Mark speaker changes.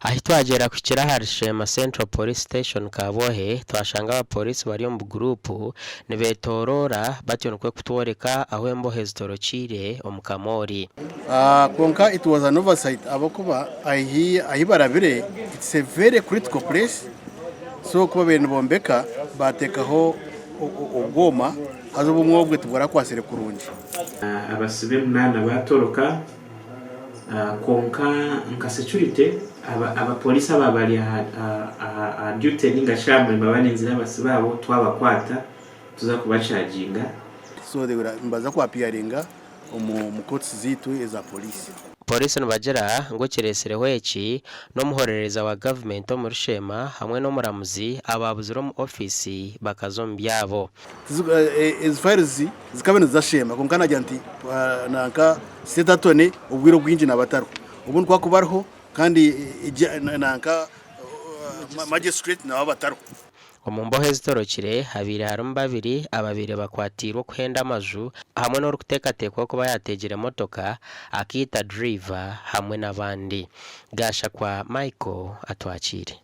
Speaker 1: Ahi twagyera kuhikira ahari Sheema Central Police Station Kabwohe, twashanga abapooriisi bari omu buguruupu nibetoroora batyo nikwo kutworeka ahu embohe zitorokiire omu kamoori.
Speaker 2: Kwonka it was an oversight ahabw'okuba ahi barabire it's a very critical place so ku babaire nibombeka bateekaho obwoma haza obumwe obwe tiburakwasire kurungi.
Speaker 3: Abasibe munaana baatoroka kwonka nka security abapooriisi abaaba bari aha duty ninga shi aha murimo abarinzire abasibe abo twabakwata tuza kubacaginga.
Speaker 2: So they will nibaza ku appearinga omu courts zaitu eza police.
Speaker 1: Pooriisi nibagira ngu ekiretsireho eki n'omuhorereza wa gavumenti omuri Sheema hamwe n'omuramuzi abaabuzire omu ofiisi bakaza omu byabo.
Speaker 2: Ezi files zikaba niziza Sheema kwonka nagira nti nanka state attorney obwire obwingi naba atariho obundi ku akuba ariho kandi nanka magistrate nabo aba atariho.
Speaker 1: Omu mboho ezitorokire habaire harimu babiri ababaire bakwatiirwe okuhenda amaju hamwe n'orikuteekateekwaho kuba yaateegire emotoka akaita driver hamwe n'abandi. Gashakwa Michael atwakiire.